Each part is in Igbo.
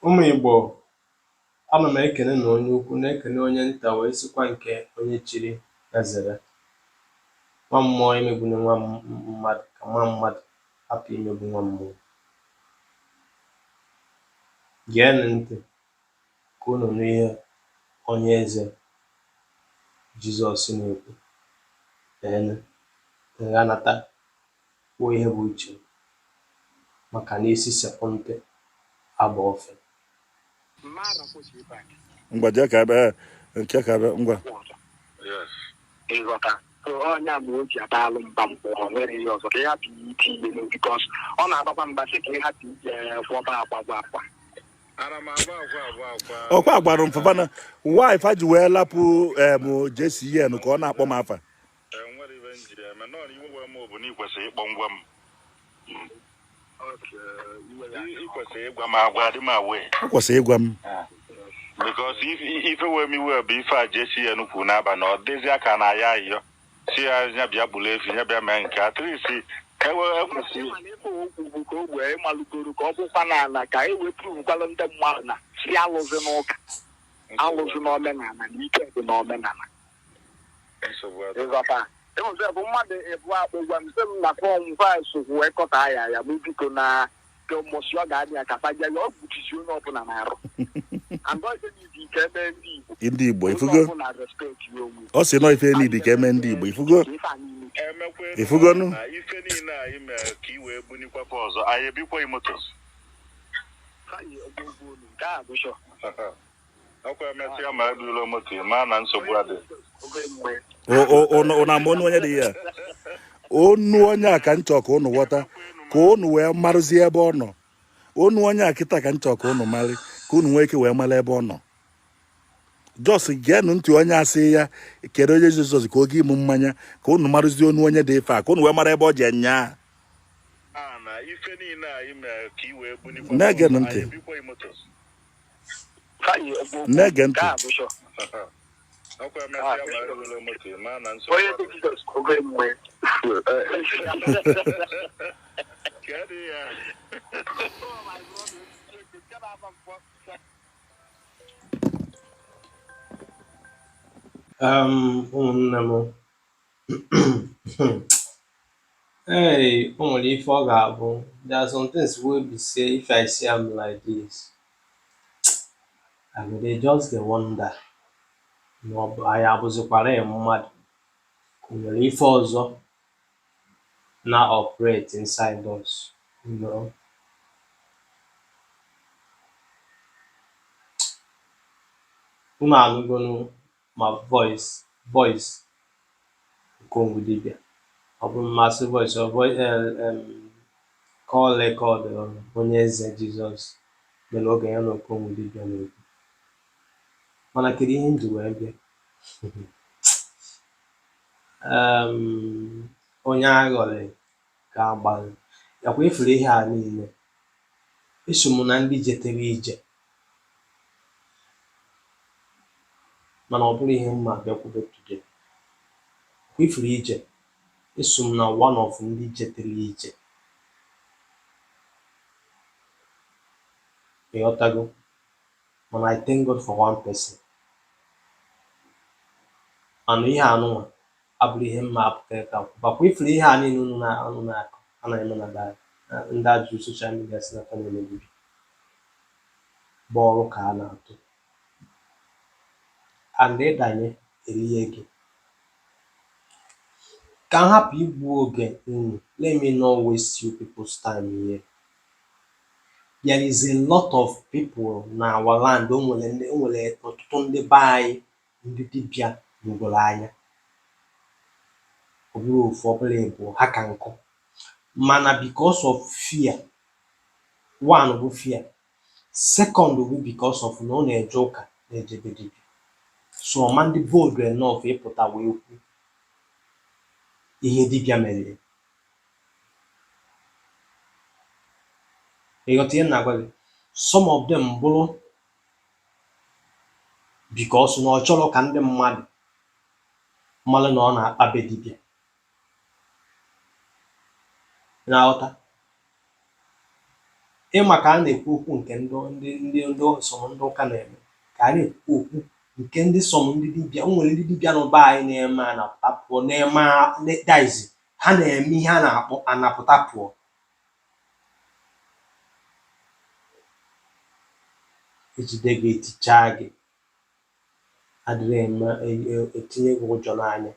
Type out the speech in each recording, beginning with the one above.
Ụmụ Igbo, ana m ekene na onye ukwu na-ekene onye nta wee sịkwa nke onye chiri ya zere. Nwa mmụọ emegbuna nwa mmadụ ka nwa mmadụ hapụ imegbu nwa mmụọ. Geenụ ntị ka unu nụ ihe onye eze Jizọs na-ekwu. Leenụ, ghanata kwuo ihe bụ uche m maka na isi sekpụ ntị agba ofe. Ngwa jee ka ebe nke ka ebe ngwa. Ịghọta so onye a mgbe o ji abalụ mba mgbe ọ nwere ihe ọzọ ka ị hapụ iti ihe n'obi because ọ na-agbakwa mgba sị ka ị hapụ ije kwọba akwa bụ akwa. Ọkwa gwara m faba na why fa ji wee lapụ em JCN ka ọ na-akpọ m afa. Enwere ibe m jiri eme nọọ na iwe wee m bụ na ị kwesịrị ịkpọ ngwa m. Ị kwesịrị ịgwa m agwa adị m awee. Ọ kwesịrị ịgwa m. Because ife wee m iwe bụ ife a JCN kwuru n'abalị ọ dịzi aka na ya ayịyọ si ya ya bịa gburu efi ya bịa mee nke at least ewe ekwesịrị. Ịma na ife okwu bụ ka o wee malugoro ka ọ bụkwa n'ala ka e wee pruvukwalụ ndị mmadụ na si alụzi n'ụka alụzi n'omenala na ike dị n'omenala. Ịghọta ịmụsị bụ mmadụ ịbụ akpụ gwa m sị m na fọm fa sokwu wee kọta ya ya bụ biko na ke mbọsị ọ ga-adị ya ka faja ya ọ gbuchisi onye ọbụla na-arụ and ọ dị ike eme ndị Igbo. Ndị Igbo onye ifugo ọbụla respect ya onwe. Ọ sị nọ ife niile ka eme ndị Igbo ifugo. Ife a niile. Emekwa Ifugonu? Na ife niile anyị mere ka i wee bunikwa ọzọ anyị ebikwa moto. Fayi ogbogo olu nke a bụ sure. Ọkwa emesịa ma ebirila moto ma na nsogbu adị. Oge mgbe Ụnụ ama onu onye dị ya onu onye a ka nchọ ka ụnụ ghọta ka ụnụ wee marụzie ebe ọ nọ. Onu onye a kịta ka nchọ ka ụnụ marị ka ụnụ nwee ike wee mara ebe ọ nọ. Just geenụ ntị onye asị ya kedu onye Jizọs ka oge ịmụ mmanya ka ụnụ marụzie onu onye dị ife a ka ụnụ wee mara ebe ọ ji nya. A na ife niile anyị mere ka i wee bunikwa Na-egenụ ntị. anyị ebikwa moto. Fayi ogbogo Na-ege ntị. nke a bụ sure. Ọkwa emesịa ma ebirila moto ma na nsogbu Onye adị. dị Jizọs oge mgbe. Kedu ya? Ụmụnne m, hey, o nwere ife ọ ga-abụ. There are some things wey be say if I see am like this, I go dey just dey wonder ma ọ bụ anyị abụzikwara ya mmadụ ka o nwere ife ọzọ na operate inside us. Unu anụgonu ma voice Okongwu dibịa ọ bụ mmasị voice ọ voice call record onye eze Jizọs mere oge ya na Okongwu dibịa na-ekwu. Mana kedu ihe m ji wee bịa? Onye aghọrị ga-agbalị yakwa ifuru ihe a niile. Eso m na ndị jetere ije mana ọ bụrụ ihe mma bịakwube today. Kwa ifuru ije, eso m na one of ndị jetere ije, ịghọtago? Mana I thank God for one person. Mana ihe anụnwa abụrụ ihe mma apụta ka kwụbakwa ifuru ihe a niile unu na unu na-akọ a na-eme na be anyị na ndị ajụ social media si na fa na-eme dibịa bụ ọrụ ka a na-atụ and ịdanye erie gị. Ka m hapụ igbu oge unu, let me not waste you people's time here. There is a lot of people na our land. O nwere ndị, o nwere ọtụtụ ndị be anyị ndị dibịa nugoro anya. Ọ bụrụ ofu, ọ bụrụ ịbụọ, ha ka nkụ. Mana because of fear, one bụ fear, second bụ because of na ọ na-eje ụka na-ejebe dibịa, so ọma ndị bold enough ịpụta wee kwu ihe dibịa mere ya. Ịghọta ihe m na-agwa gị? Some of them bụrụ because na ọ chọrọ ka ndị mmadụ mara na ọ na-akpa be dibịa. Ị na-aghọta? Ịma ka a na-ekwu okwu nke ndị some ndị ụka na-eme, ka a na-ekwu okwu nke ndị some ndị dibịa. O nwere ndị dibịa n'ụba anyị na-eme anapụta pụọ, na-eme daizi ha na-eme ihe a na-akpọ anapụta pụọ. Ejide gị, etichaa gị, adịrị eme etinye gị ụjọ n'anya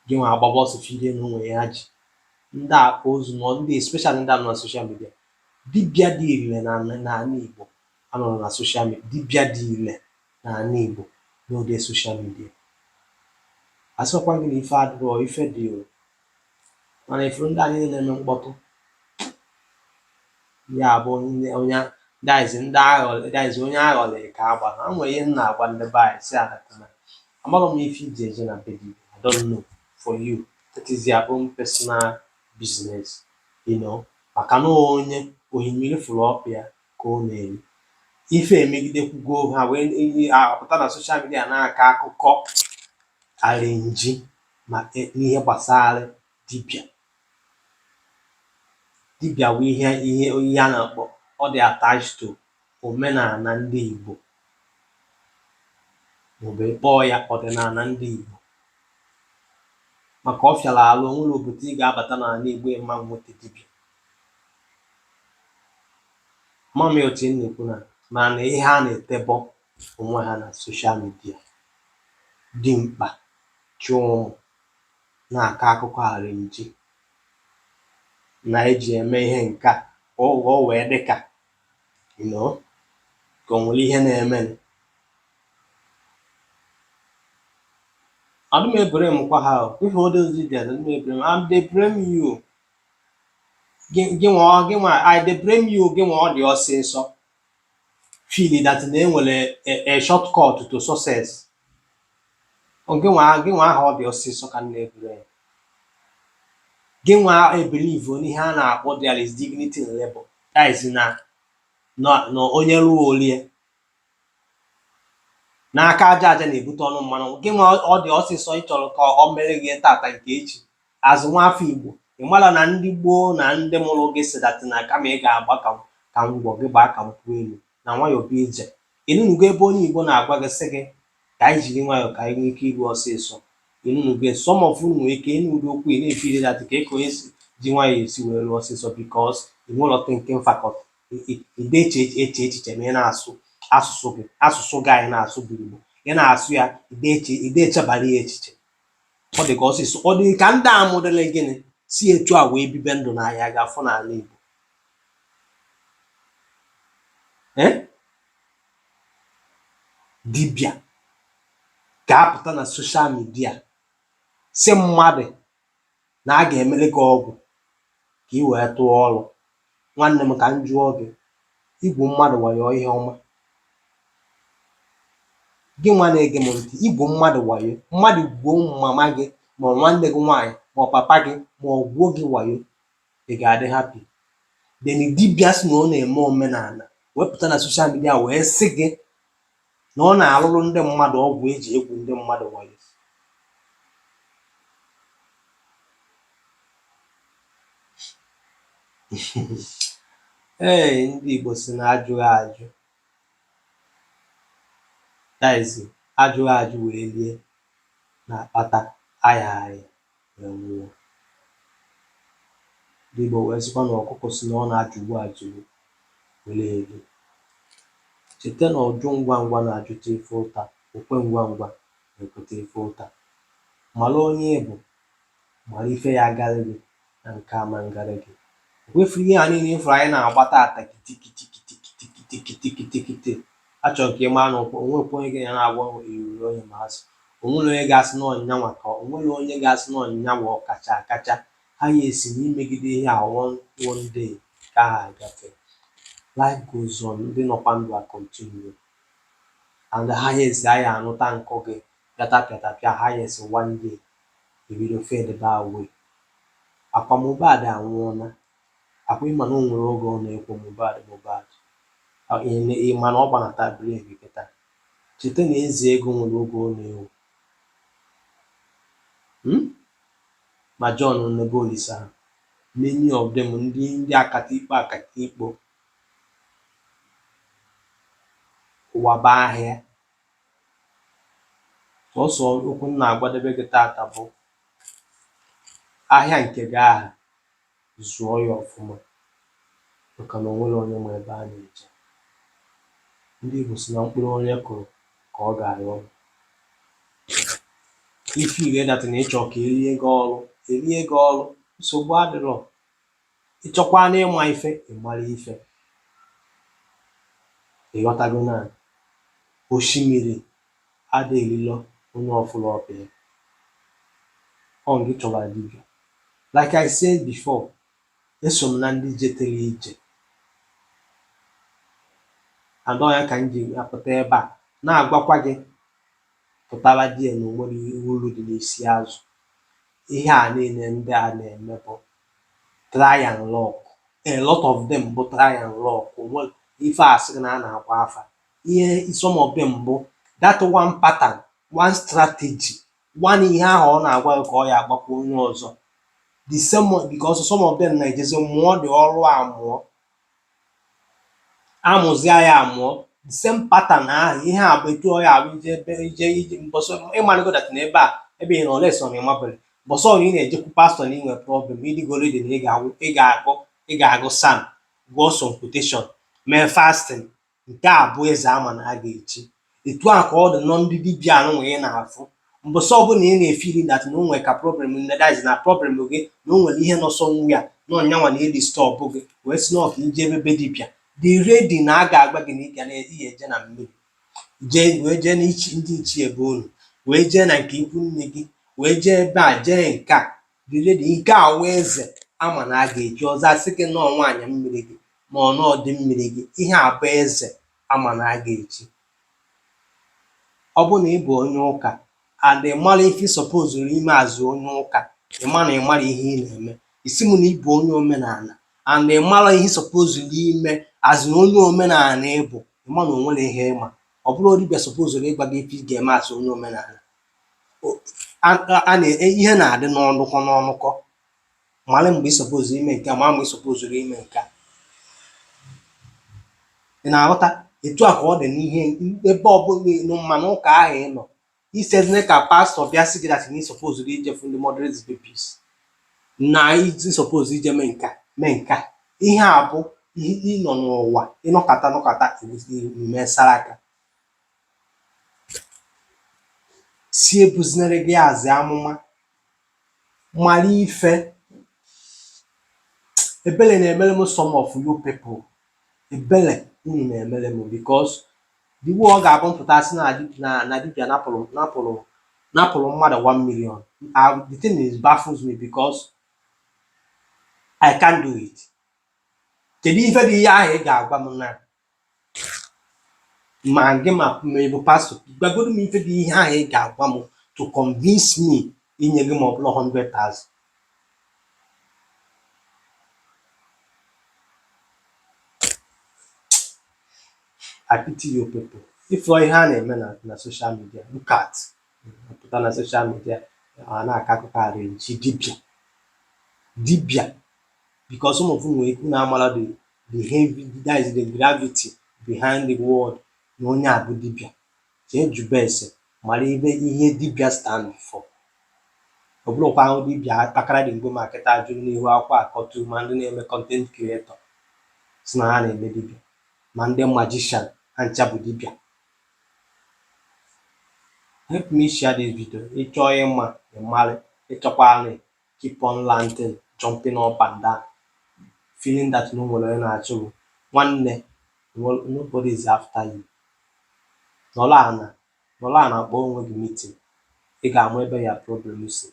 gị nwa agbaba ọsọ filie na onwe ya ji ndị akpa ozu nọ, ndị especially ndị anọ na social media. Dibịa dị ire na n'ala Igbo anọrọ na social media. Dibịa dị ire n'ala Igbo n'oge social media, asịkwa gị na ife adịrọ, ife dị o, mana ifuru ndị anyị na-eme mkpọtụ ya bụ onye daizi ndị aghọrị, daizi onye aghọrị ka agba ha nwere ihe m na-agwa ndị be anyị si adatana. Amarọ m ife iji eje na be dibịa. I don't know for you, that is your own personal business, maka na onye ohimmiri fụrụ ọkpụ ya ka ọ na-eri. Ife emegidekwugo ha wee apụta na social media na-akọ akụkọ arenji ma n'ihe gbasara dibịa. Dibịa bụ ihe a na-akpọ ọ dị attached to omenala ndị Igbo, maọbụ ịkpọọ ya ọdịnala ndị Igbo, maka ọ fịara alụ onwere obodo ị ga-abata n'ala Igbo ịma nweta dibịa. Ama m otu ị na-ekwu na mana ihe a na-etebọ onwe ha na social media dị mkpa chụọ ụmụ na-akọ akụkọ arenji na-eji eme ihe nke a ka o wee dị ka ka o nwere ihe na-eme. Adị m ebere m kwa ha o. If all those dibịa, adị m ebere m. I'm dey blame you. Gị nwa I dey blame you. Gị nwa ọ dị ọsịsọ feel that na enwere a shortcut to success. Gị nwa ahụ ọ dị ọsịsọ ka m na-ebere ya. Gị nwa ebelieve n'ihe a na-akpọ there is dignity in labor, that is na onye rụọ olie n'aka aja aja na-ebute ọnụ mmanụ. Gị nwa ọ dị ọsịsọ, ị chọrọ ka ọ mere gị tata nke echi. Azụ nwa afọ Igbo, ị mara na ndị gboo na ndị mụrụ gị si that na kama ị ga-agba ka ngwọ gị gbaa ka nkwụ elu na nwayọọ bụ ije. Ịnụnugo ebe onye Igbo na-agwa gị sị gị ka anyị jiri nwayọọ ka anyị nwee ike iru ọsịsọ? Ịnụnugo? Some of unu nwere ike ịnụ ụdị okwu ị na-efeel that ka eke onye si ji nwayọọ esi wee ruo ọsịsọ, because ị nwere thinking faculty, ide eche echiche ma ị na-asụ asụsụ gị. Asụsụ gị anyị na-asụ bụ Igbo, ị na-asụ ya, ide echebara ya echiche. Ọ dị ka ọsịsọ, ọ dị ka ndị amụdịrị gịnị si etu a wee bibe ndụ n'ahịa ga-afụ n'ala Igbo. Eh? Dibịa ga-apụta na social media si mmadụ na a ga-emere gị ọgwụ ka ị wee tụọ ọrụ. Nwanne m, ka m jụọ gị, igwu mmadụ wayo ihe ọma? Gị nwa na-ege m ntị, igwu mmadụ wayo, mmadụ gwuo mama gị ma ọ nwanne gị nwaanyị ma ọ papa gị ma ọ gwuo gị wayo, ị ga-adị happy? Then dibịa sị na ọ na-eme omenala wepụta na social media wee sị gị na ọ na-alụrụ ndị mmadụ ọgwụ eji egwu ndị mmadụ wayo. Ee, ndị Igbo si na ajụghị ajụ, that is, ajụghị ajụ wee lie na-akpata aya aya wee nwụọ. Ndị Igbo wee sịkwa na ọkụkọ si na ọ na-ajụgbu ajụgbu were eri. Cheta na ọjụ ngwa ngwa na-ajụta ife ụta, okwe ngwa ngwa na-ekweta ife ụta. Mara onye ị bụ, mara ife ya agarị gị na nke ama ngarị gị. Wefuru ihe a niile ifuru anyị na-agba tata kiti kiti kiti kiti kiti kiti kiti. Achọrọ ka ị mara na onwekwa onye gị ya na-agwa iruru onye ma asị onwere onye ga-asị na ọnyịnya ka onwere onye ga-asị na ọnyịnya nwa ọkacha akacha ha ya esi n'imegide ihe a. One day ka ha agafe. Life goes on. Ndị nọkwa ndụ a continue and ha ya esi anyị anụta nkụ gị pịata pịata pịa. Ha ya esi one day ebido fade ba away. Akwa Mohbad anwụọla. Akwa ịma na o nwere oge ọ na-ekwo Mohbad, Mohbad, ịma na ọ gbanata brake kịta. Cheta na eze ego nwere oge ọ na-ewu. Ma John Nnebe Olisa Many of them ndị akata ikpe akata ikpo. Ụwa bụ ahịa. Sọsọ okwu m na-agwadebe gị tata bụ ahịa nke gị ahụ, zụọ ya ọfụma, maka na o nwere onye ma ebe a na-eje. Ndị Igbo sị na mkpụrụ onye kụrụ ka ọ ga-aghọrọ. Ife ire that na ịchọ ka erie gị ọrụ, erie gị ọrụ, nsogbu adịrọ. Ịchọkwa na ịma ife, ịmara ife. Ịghọtago na osimiri ada erilọ onye ọfụla ọpịa ya. Ọ gị chọbara dibịa. Like I said before, eso m na ndị jetere ije, and ọ ya ka m ji apụta ebe a na-agwakwa gị pụtara die na onwere uru dị n'isi azụ. Ihe a niile ndị a na-eme bụ try and luck. A lot of them bụ try and luck. Onwere ife a sị gị na a na-agba afa, ihe some of them bụ that one pattern, one strategy, one ihe ahụ ọ na-agwa gị ka ọ ya agbakwa onye ọzọ the same one, because some of them na-ejezi mụọ dị ọrụ a, mụọ amụzia ya, amụọ the same pattern ahụ. Ihe a bụ etu ọ ya abụ ije ebe ije ije mbọsọ ịmarịgo that na ebe a ebe ị nọ lesson ịmabere mbọsọ ọ ị na-ejekwu pastọ na inwe problem, ịdịgo ready na ị ga-agụ psalm, gụọ some quotation, mee fasting. Nke a bụ eze ama na a ga-echi. Etu a ka ọ dị nọ ndị dibịa anụnwa ị na-afụ. Mbọsị ọbụla ị na-efili that na o nwere ka problem that is na problem gị, na o nwere ihe nọ somewhere na ọnyanwa na edisturb gị, wee sị na ọ ka ije ebe be dibịa dị ready na a ga-agwa gị na ị ga na ihe eje na mmiri jee, wee jee n'ichi ndị ichie be unu, wee jee na nke ikwu nne gị, wee jee ebe a, jee nke a dị ready. Nke a wee eze ama na a ga-eji ọzọ asị gị nọọ nwaanyị mmiri gị ma ọ nọọ dị mmiri gị. Ihe a bụ eze ama na a ga-echi. Ọ bụ na ị bụ onye ụka and ị mara ife ị supposed ime azụ onye ụka, ị ma na ị mara ihe ị na-eme. Isi m na ị bụ onye omenala and ị mara ihe ị supposed ime azụ na onye omenala ị bụ, ị ma na o nwere ihe ịma. Ọ bụrụ dibịa supposed ịgwa gị ife ị ga-eme azụ onye omenala, a na ihe na-adị n'ọnụkọ n'ọnụkọ. Mara mgbe ị suppose ime nke a, mara mgbe ị supposed ime nke a. Ị na-aghọta? Etu a ka ọ dị n'ihe ebe ọbụla ị nọ, ma n'ụka ahụ ị nọ, isezine ka pastọ bịa sị gị that na ị supposed ije fụ ndị motherless babies, na ị suppose ije mee nka mee nka. Ihe a bụ ihe ịnọ n'ụwa ịnọkata nọkata ime saraka si ebuzinere gị azị amụma. Mara ife ebele na-emere m some of you people, ebele unu na-emere m, because the way ọ ga-abụ mpụta sị na dibịa napụrụ mmadụ 1 million, the thing is baffles me because I can't do it. Kedu ife dị ihe ahụ ị ga-agwa m na ma gị ma ị bụ pastọ? Gwagodo m ife dị ihe ahụ ị ga-agwa m to convince me inye gị ma ọ bụla 100,000. I pity you people. If ihe a na-eme na social media, look at pụta na social media a na-akọ akụkọ arrange dibịa dibịa, because some of you nwere ike na-amara the heavy, that is the gravity behind the word na onye a bụ dibịa. Jee jụba ese mara ebe ihe dibịa stand for. Ọ bụrụkwa ahụ dibịa akpakara dị mgbe ma kịta jụrụ n'ihu akwụkwọ akọtu, ma ndị na-eme content creator si na ha na-eme dibịa, ma ndị magician, ha ncha bụ dibịa. Help me share this video. Ịchọọ ịma, ịmarị. Ịchọkwa keep on ranting, jumping up and down, feeling that no nwere onye na-achụ gị. Nwanne, nobody is after you. Nọrọ ana, nọrọ ana, kpọọ onwe gị meeting, ị ga-ama ebe ya problem si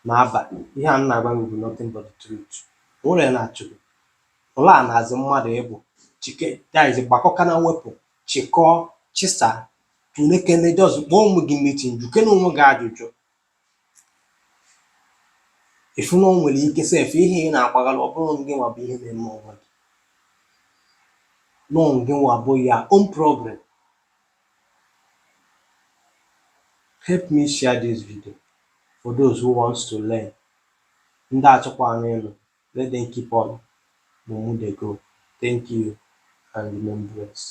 na-aba. Ihe a m na-agwa gị bụ nothing but the truth. O nwere onye na-achụ gị. Nọrọ ana azụ mmadụ ịbụ chike, that is gbakọka na wepụ chịkọọ chisa tụnekene, just kpọọ onwe gị meeting, jukene onwe gị ajụjụ. Ịfụ na o nwere ike sef ihe ị na-agbagharị, ọ bụrụ gị nwa bụ ihe na-eme onwe gị nọ, gị nwa bụ ya own problem. Help me share this video for those who wants to learn. Ndị achọkwana ịnụ, let them keep on mumu dey go. Thank you and remain blessed.